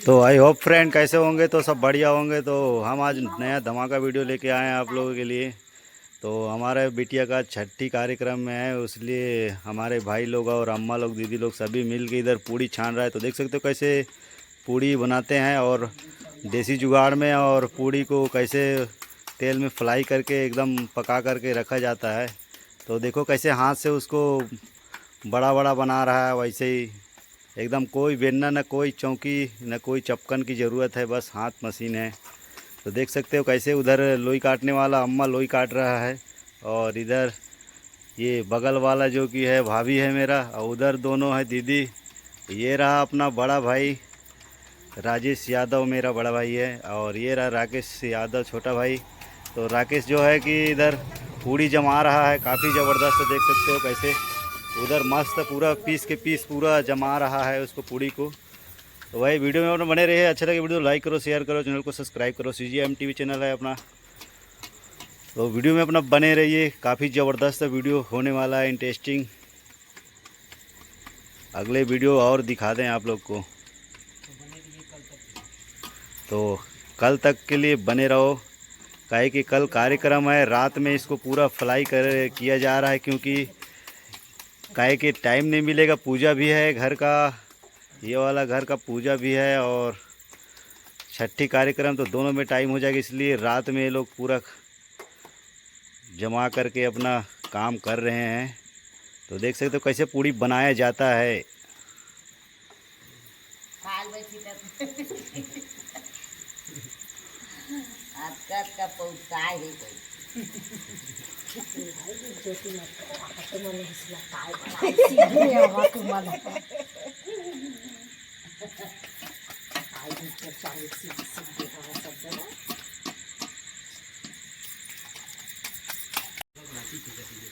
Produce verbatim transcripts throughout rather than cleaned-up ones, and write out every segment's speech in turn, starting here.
तो I hope friend, कैसे होंगे? तो सब बढ़िया होंगे। तो हम आज नया धमाका वीडियो लेके आए हैं आप लोगों के लिए। तो हमारे बिटिया का छठी कार्यक्रम में है, इसलिए हमारे भाई लोग और अम्मा लोग, दीदी लोग सभी मिल के इधर पूड़ी छान रहा है। तो देख सकते हो कैसे पूड़ी बनाते हैं और देसी जुगाड़ में, और पूड़ी को कैसे तेल में फ्राई करके एकदम पका करके रखा जाता है। तो देखो कैसे हाथ से उसको बड़ा बड़ा बना रहा है। वैसे ही एकदम कोई बेलना, न कोई चौकी, न कोई चपकन की ज़रूरत है, बस हाथ मशीन है। तो देख सकते हो कैसे उधर लोई काटने वाला अम्मा लोई काट रहा है, और इधर ये बगल वाला जो कि है भाभी है मेरा, और उधर दोनों है दीदी। ये रहा अपना बड़ा भाई राजेश यादव, मेरा बड़ा भाई है, और ये रहा राकेश यादव, छोटा भाई। तो राकेश जो है कि इधर पूड़ी जमा रहा है, काफ़ी ज़बरदस्त, देख सकते हो कैसे उधर मस्त पूरा पीस के पीस पूरा जमा रहा है उसको, पूड़ी को। तो भाई, वीडियो में अपना बने रहिए, अच्छा लगे वीडियो लाइक करो, शेयर करो, चैनल को सब्सक्राइब करो। C G M T V channel है अपना, तो वीडियो में अपना बने रहिए, काफ़ी ज़बरदस्त वीडियो होने वाला है, इंटरेस्टिंग। अगले वीडियो और दिखा दें आप लोग को, तो कल तक के लिए बने रहो, काहे कि कल कार्यक्रम है। रात में इसको पूरा फ्राई कर किया जा रहा है, क्योंकि काहे कि टाइम नहीं मिलेगा। पूजा भी है घर का, ये वाला घर का पूजा भी है और छठी कार्यक्रम, तो दोनों में टाइम हो जाएगा, इसलिए रात में ये लोग पूरा जमा करके अपना काम कर रहे हैं। तो देख सकते हो कैसे पूड़ी बनाया जाता है। काल बैठी तब। आज कब का पौधा है कोई।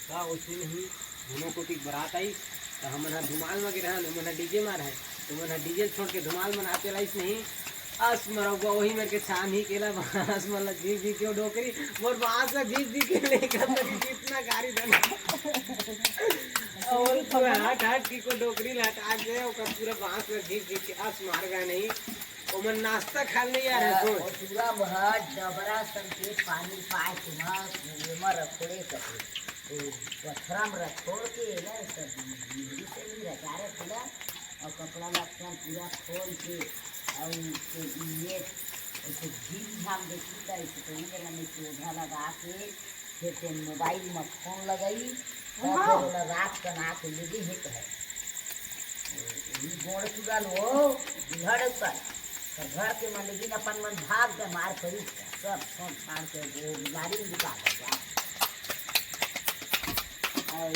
का ओइसे नहीं, दोनों कोती के बरात आइस, त हमन ह धुमाल म गे रहन, ओमन ह डीजे म रहय, त ओमन ह डीजे ल छोड़ के धुमाल म नाचे लाइस नहीं। अस मरौबा वही मेर के छान ही केला, अस मन ल झींक झींक के ओ डोकरी, मोर बांस ल झींक झींक के लेकर त कितना गारी दन। और पूरा हट हट की को डोकरी ल हटा के ओकर पूरा बांस ल झींक झींक के अस मार गा नहीं। ओमन नाश्ता खा नहीं आ रहे हाँ, सोच। और पूरा वह डबरा सन के पानी पाए के ना, ये म रखोड़े करके, तो पथरा म रखोड़ के ना, सब मिली से भी रचा रहे पूरा, और कपड़ा लत्ता पूरा खोल के, और ये, ये ऐसे झीम झाम देखी त ऐसे कहीं जगह में पौधा लगा के, फिर ते मोबाइल में फोन लगाई, तब हाँ। फिर ओला रात के ना के लेगे हे कहे। ई गोड़ चुरा लो, बिहड़ ऊपर। तो घर के मन लेकिन अपन मन भाग के मार पड़ी, सब छोड़ छाड़ के वो गाड़ी में लुका दे जा। और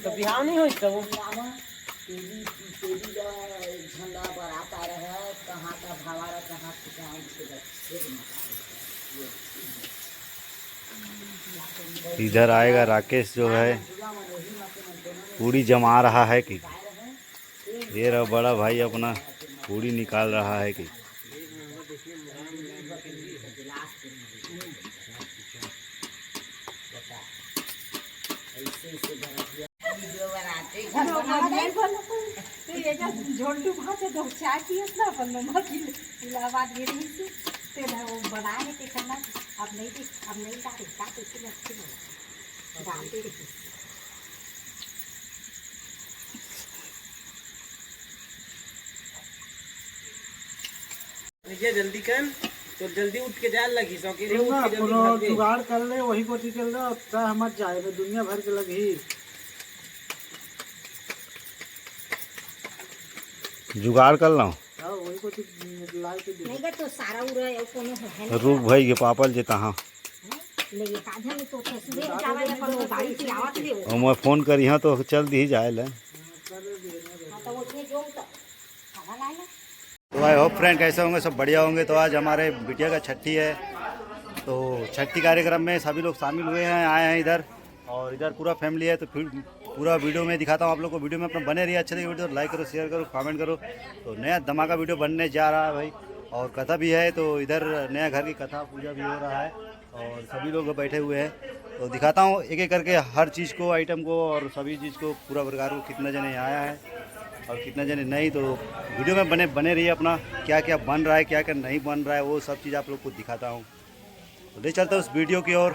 तो बिहाव नहीं होई तब? बिहाव, तेरी, तेरी का झंडा बराता रहे, कहाँ का भावारा, कहाँ का गाँव के बच्चे के मकान। इधर आएगा राकेश जो है, पूड़ी जमा रहा है कि ये रहा बड़ा भाई अपना पूड़ी निकाल रहा है कि वीडियो बनाते हैं। हाँ, हाँ, नहीं बोलो कोई। तो ये जो झोंटू भांचा दो चाय पियत ना अपन मम्मा की इलाहाबाद गे रही थी। ते ना वो बनाए ते करना, अब नहीं दे, अब नहीं डाले, का कैसे लगती है? डालते रही। भैया जल्दी कर, तो जल्दी उठ के जाए लगी, सौकेरे उठ सुन ना, के जल्दी कोनो भाग दे। जुगाड़ कर ले, वही कोती चल रहा, अब तय मत जाए, तो दुनिया भर के लगी। जुगाड़ कर लो। हाँ, वही कोती लाए के दे। नहीं गा, तो सारा उरा है, कोनो है नहीं। रुक भाई, ये पापल जे तहाँ। ले, ये कांधा में तो ससुरे जावा या कोनो गाड़ी से आवत ले वो। और मैं फोन करी, हाँ, तो चल दी जाए ले। हाँ, तो वो जो तो तो आई होप फ्रेंड, कैसे होंगे? सब बढ़िया होंगे। तो आज हमारे बिटिया का छठी है, तो छठी कार्यक्रम में सभी लोग शामिल हुए हैं, आए हैं इधर, और इधर पूरा फैमिली है। तो फिर पूरा वीडियो में दिखाता हूँ आप लोग को। वीडियो में अपना बने रहिए, अच्छे लगे वीडियो लाइक करो, शेयर करो, कमेंट करो। तो नया धमाका वीडियो बनने जा रहा है भाई, और कथा भी है, तो इधर नया घर की कथा पूजा भी हो रहा है और सभी लोग बैठे हुए हैं। तो दिखाता हूँ एक एक करके हर चीज़ को, आइटम को और सभी चीज़ को, पूरा प्रकार को कितना जने आया है। और कितना जने नहीं, तो वीडियो में बने बने रहिए। अपना क्या क्या बन रहा है, क्या क्या नहीं बन रहा है, वो सब चीज़ आप लोग को दिखाता हूँ। तो ले चलता हूँ उस वीडियो की ओर।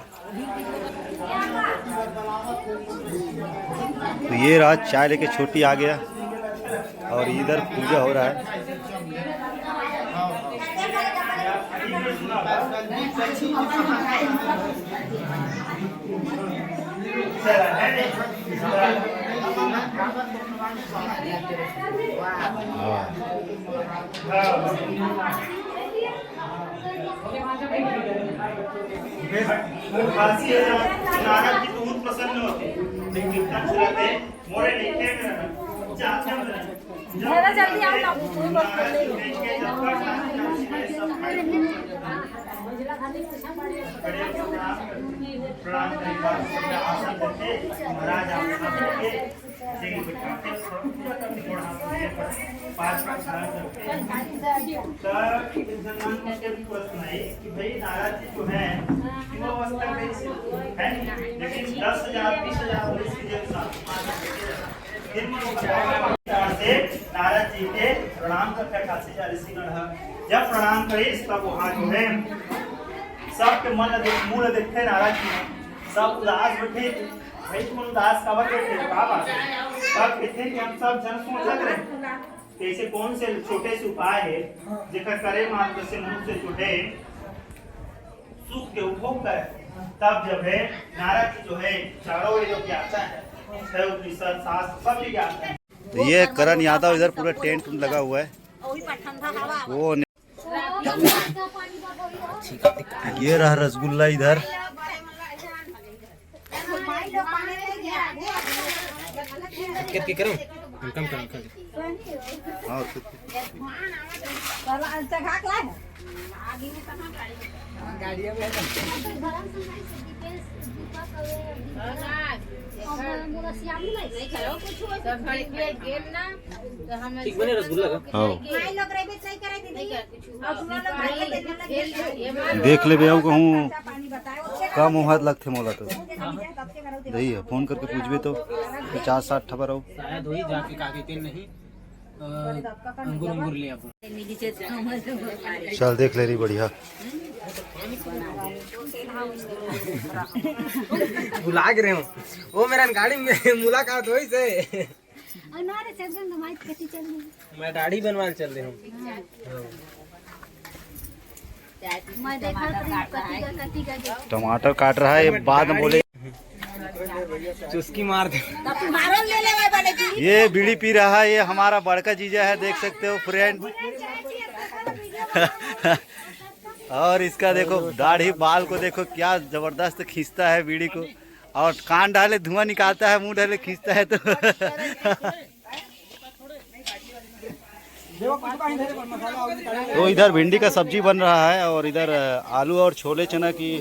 तो ये रहा, चाय लेके छोटी आ गया और इधर पूजा हो रहा है। हाँ। खांसी है, नारद जी बहुत प्रसन्न होते हैं। लेकिन कीर्तन सुनाते, मोरे लेखे में रहना, चाहते में रहना। जरा जल्दी आओ ना, कोई बात नहीं। प्रणाम करें, आसन रखे, महाराज आप आसन रखे। पाँच पाँच हजार। तो इस जमाने में प्रश्न है कि भाई नारद जी जो है, क्यों अवस्था में है, लेकिन दस हजार, बीस हजार वर्ष के जैसा से नारद जी के प्रणाम करके काशी जा ऋषि गण है। जब प्रणाम करिस तब वहाँ जो है सबके मन देख, मुंह देखते नारद जी, सब उदास बैठे। भाई, तुम उदास काबर करते हो? का बात है? तब कहते हैं कि हम सब जन सोचत रहे कि ऐसे कौन से छोटे से उपाय है, जेकर करे मात्र से मनुष्य जो है सुख के उपभोग करे। तब जब है नारद जी जो है चारों वेदों के ज्ञाता है, छह उपनिषद, शास्त्र सब भी ज्ञाता है। तो ये करण यादव इधर पूरा टेंट लगा हुआ है। वो ये रहा रसगुल्ला इधर। कितने की करूं? हम कम करूं, कम। हाँ, तो ठीक बने रसगुल्ला का? हाँ। देख लेबे, अउ कहूँ कम उमर लगथे मोला तो। यही है, फोन करके पूछबे तो पचास साठ ठबर अउ। शायद वही जाके का कहते नहीं, अ, अंगूर अंगूर ले आबो। चल देख ले रही, बढ़िया। भुला गे रहे हो। वो मेरा गाड़ी में मुलाकात हुई से। अरे ना रे, चल रहे हैं, हमारी कटी चल रही है। मैं दाढ़ी बनवाने चल रहे हूँ। हाँ। हाँ। मैं देखा तो कटी का, कटी का। टमाटर काट रहा है, ये बाद में बोले। चुस्की मार दे। ये बीड़ी पी रहा है, ये हमारा बड़का जीजा है, देख सकते हो फ्रेंड। और इसका देखो दाढ़ी बाल को देखो, क्या जबरदस्त खींचता है बीड़ी को। और कान डाले धुआं निकालता है, मुंह डाले खींचता है। तो तो इधर भिंडी का सब्जी बन रहा है और इधर आलू और छोले चना की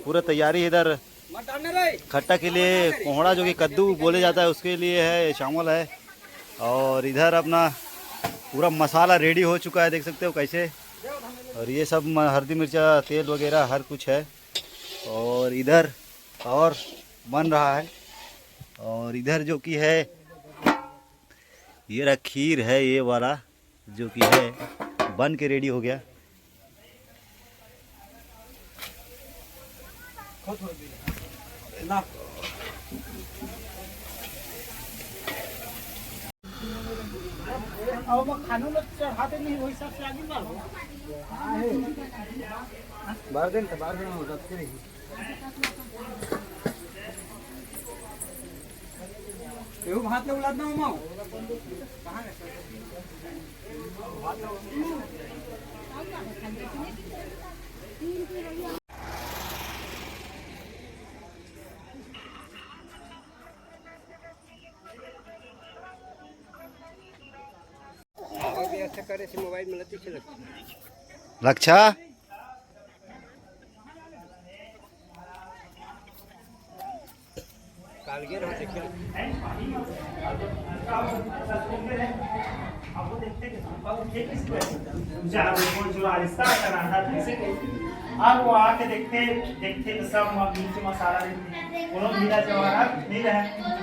पूरा तैयारी है। इधर खट्टा के लिए कोहड़ा, जो कि कद्दू बोले जाता है, उसके लिए है, चावल है। और इधर अपना पूरा मसाला रेडी हो चुका है, देख सकते हो कैसे। और ये सब म-, हल्दी मिर्चा, तेल वगैरह हर कुछ है। और इधर और बन रहा है। और इधर जो कि है, ये रहा खीर है, ये वाला जो कि है बन के रेडी हो गया। बार दिन तो बार दिन हो जाते रही। एहू भात ले उलाद ना उमाओ। और भी अच्छा करे से मोबाइल में लती से लग। रक्षा। काल गे रहो, देखिए। अब वो आके देखते, देखते तो सब म-, मिर्च मसाला देखते, कोनो ढीला जवाहर नहीं रहे।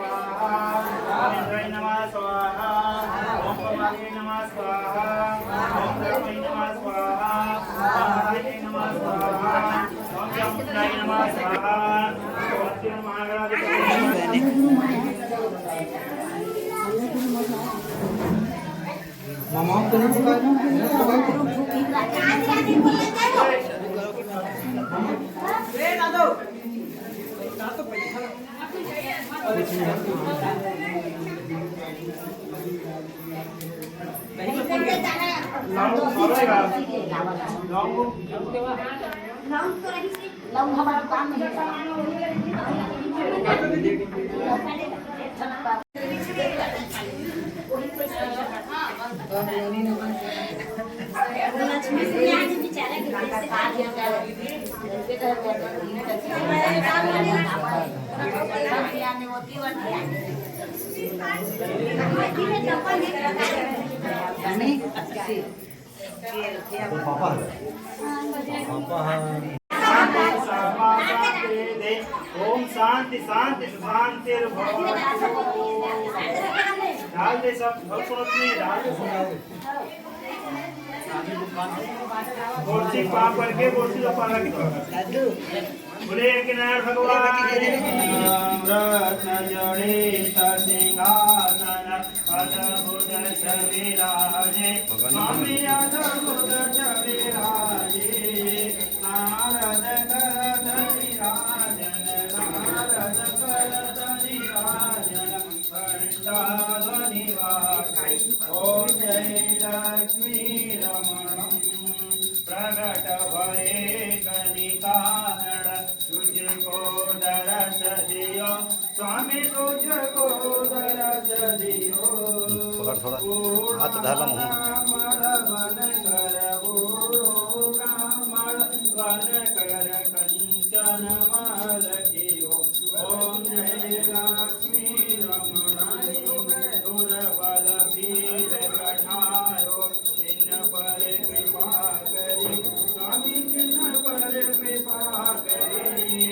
स्वाहा, ओम इंद्राय नमः स्वाहा, ओम कपालिनी नमः स्वाहा, ओम ब्रह्मणी नमः स्वाहा, ओम हराय नमः स्वाहा, ओम चामुंडाय नमः स्वाहा। ओम श्री महागणाधिपति ओम शांति शांति शांति भवतु। डाल दे सब, और कौन नहीं डाल दे सब। गोरसी पाँव पड़ के गोरसी का पाला की तरफ। बोले कि नारायण भगवान। रत्न जड़े सिंहासन अद्भुत विराजे। स्वामी अद्भुत विराजे। नारद करत विराजन, नारद करत विराजन, घंटाध्वनि वाजै। ओम जय लक्ष्मी रमणम, प्रगट भए कलिकारण, तुझको दरस दियो। स्वामी तुझको दरस दियो। पकड़ थोड़ा, हाथ धर ला मुँह। कमल बन कर वो कमल बन कर कंचन माल कियो। ओम जय लक्ष्मी रमण दुर्बल पीर कठायो। जिन पर कृपा करी स्वामी, जिन पर कृपा करी।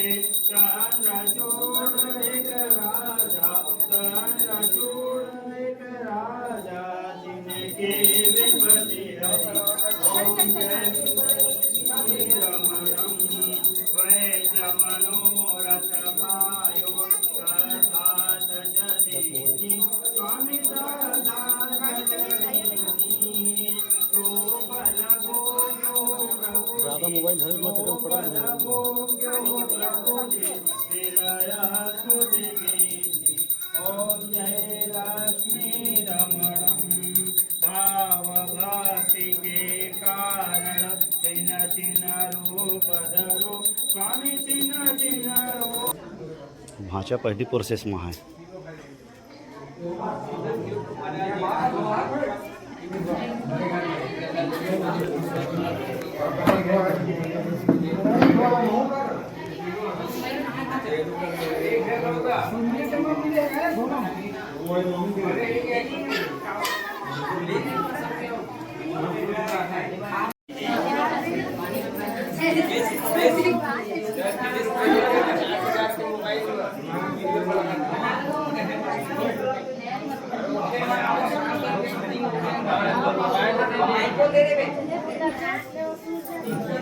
चंद्रचूड़ एक राजा, चंद्रचूड़ एक राजा, जिनके विपति हरि। ओम जय श्री रमणम वैद्य मनोरथ पायो। ज्यादा मोबाइल धरे मत, एकदम पड़ा रहे। ओम जय लक्ष्मी रमणम। भाव भक्ति के कारण चिन्ह चिन्ह रूप धरो स्वामी, चिन्ह चिन्ह रूप। भांचा पहली प्रोसेस में है।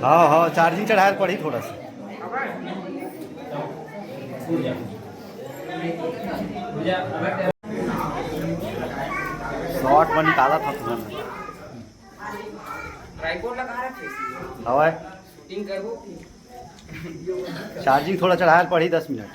हाँ, हाँ, चार्जिंग चढ़ाए पड़ी थोड़ा सा। शॉर्ट में निकाला था तुमने। ट्राइपॉड लगा रखे। हवा है। शूटिंग करबो। चार्जिंग थोड़ा चढ़ाए पड़ी दस मिनट।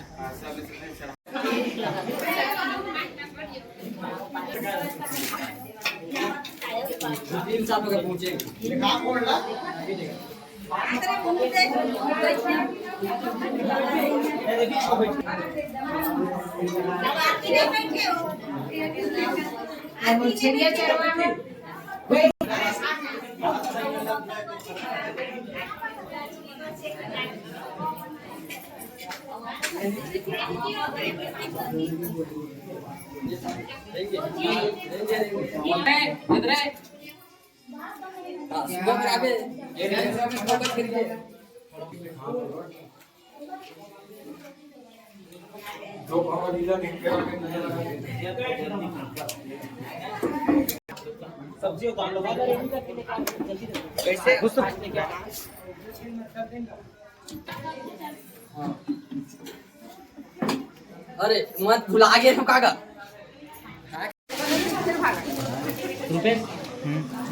सब्जी उतार लो। कैसे? अरे, मत भुला गए हम काका। रुपेश,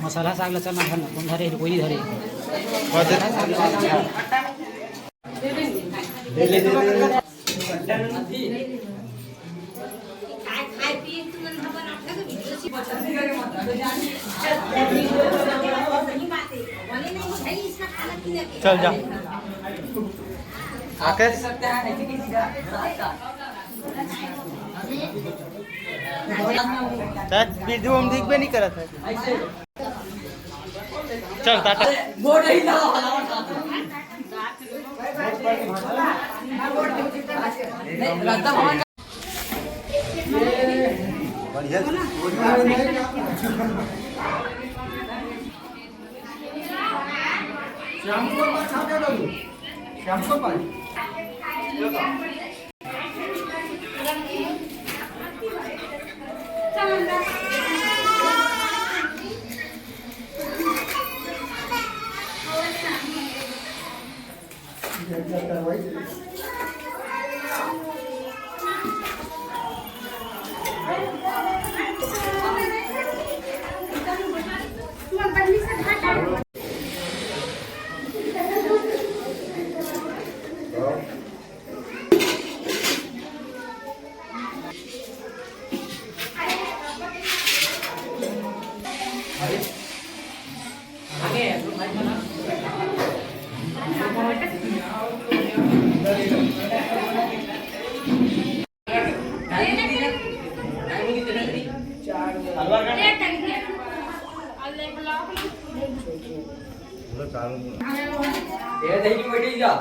मसाला साग लसन ना धरना, कौन धरे, कोई नहीं धरे। चल जा। आकाश। वीडियो हम दिखबे नहीं करत है। चल, टाटा। बढ़िया। श्याम को पास छापे बाबू। श्याम को पास। ये दही में बैठी जा।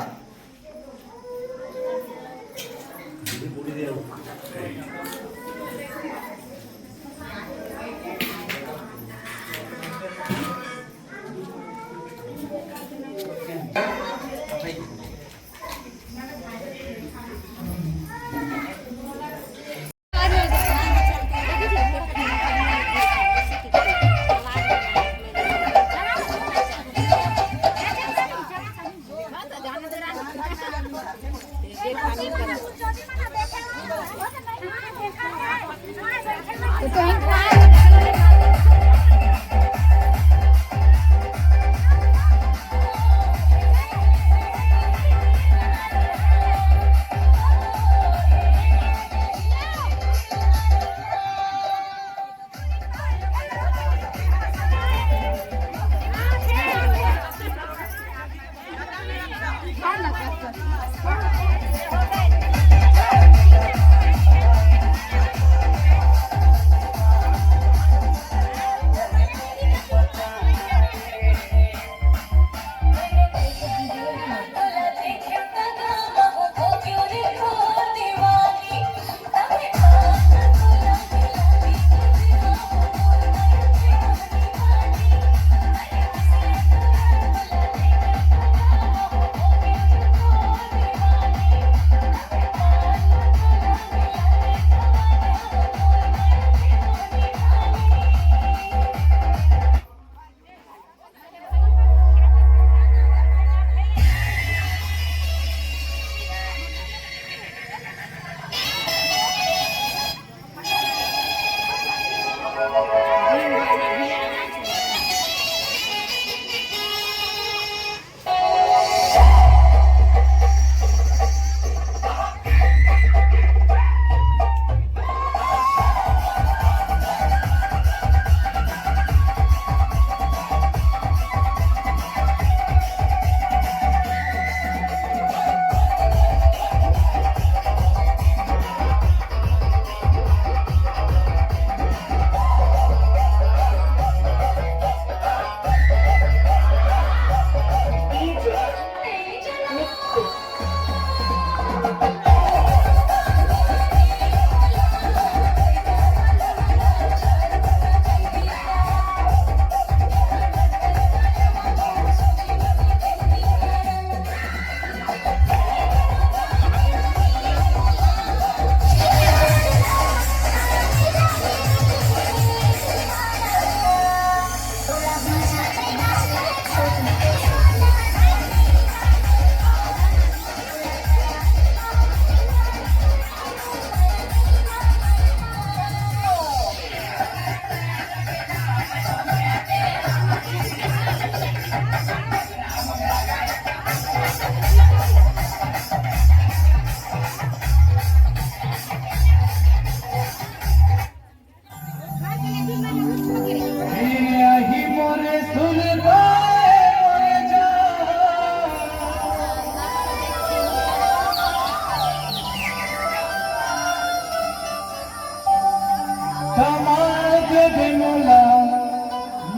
दमाद दे मोला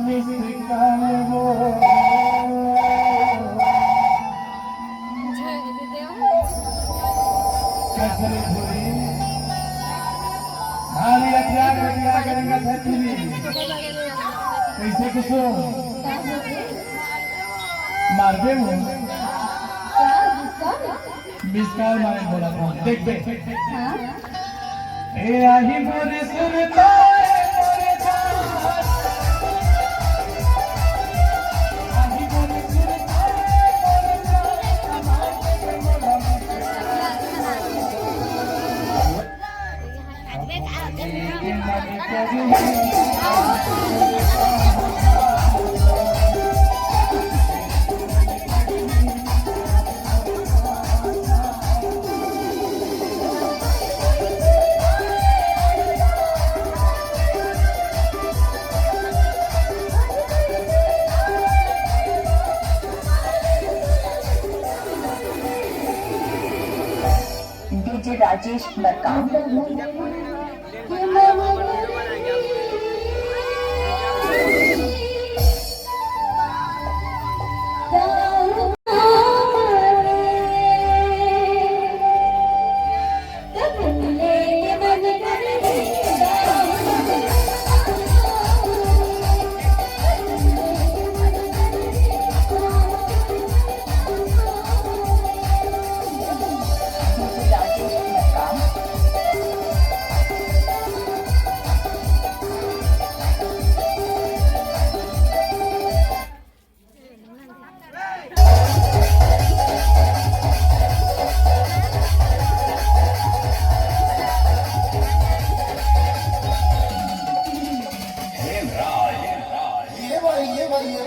मिस कॉल वो। कैसे रे भोरी? खाली हथियार, हथियार करेंगे धरती में। कैसे कुसुम? मार दे वो। मिस कॉल मारे बोला था, देख बे। हाँ? ए आही मोरे सुरता, ए मोरे जान। आही मोरे सुरता, ए मोरे जान। डीजे राजेश मरकाम।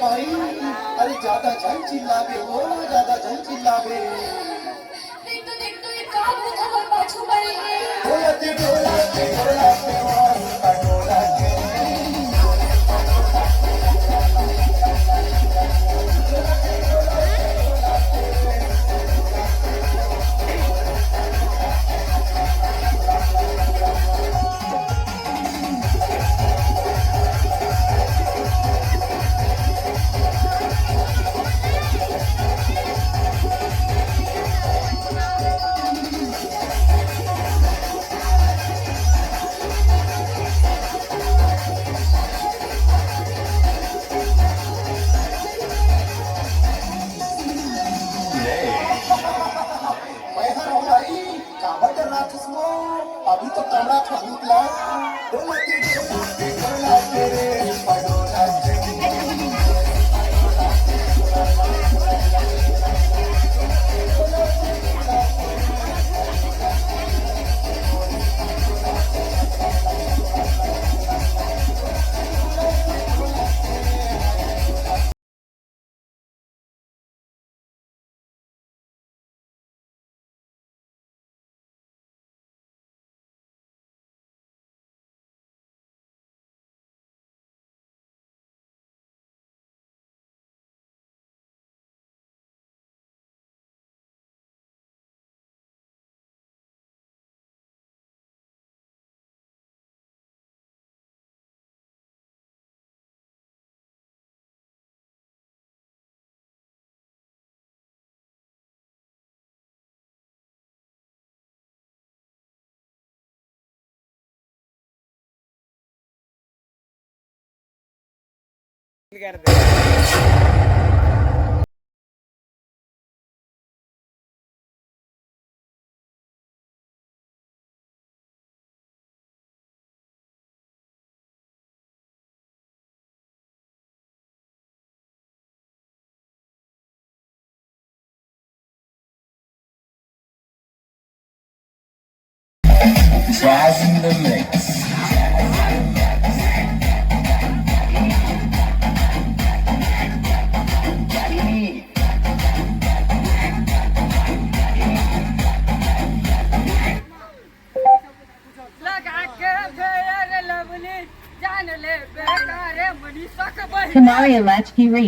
भाई, अरे ज्यादा झन चिल्लाबे हो, ज्यादा झन चिल्लाबे। देख तो, देख तो, ये का भूत हमर पाछू पड़े हे। ढोलक के, ढोलक के, ढोलक के, ढोलक के। मैं हर हूँ भाई, काबर डर्राथस वो? अभी तो कमरा था भूत ला। Jazz in the mix. लगा के फेर लवली, जान ले बेकार मनीषा के बहिनी। Kamari Lachki Re.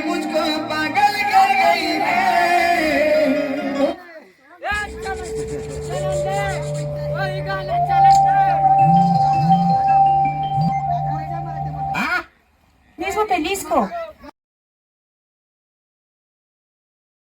मुझको पागल कर गई है। Mismo pelisco.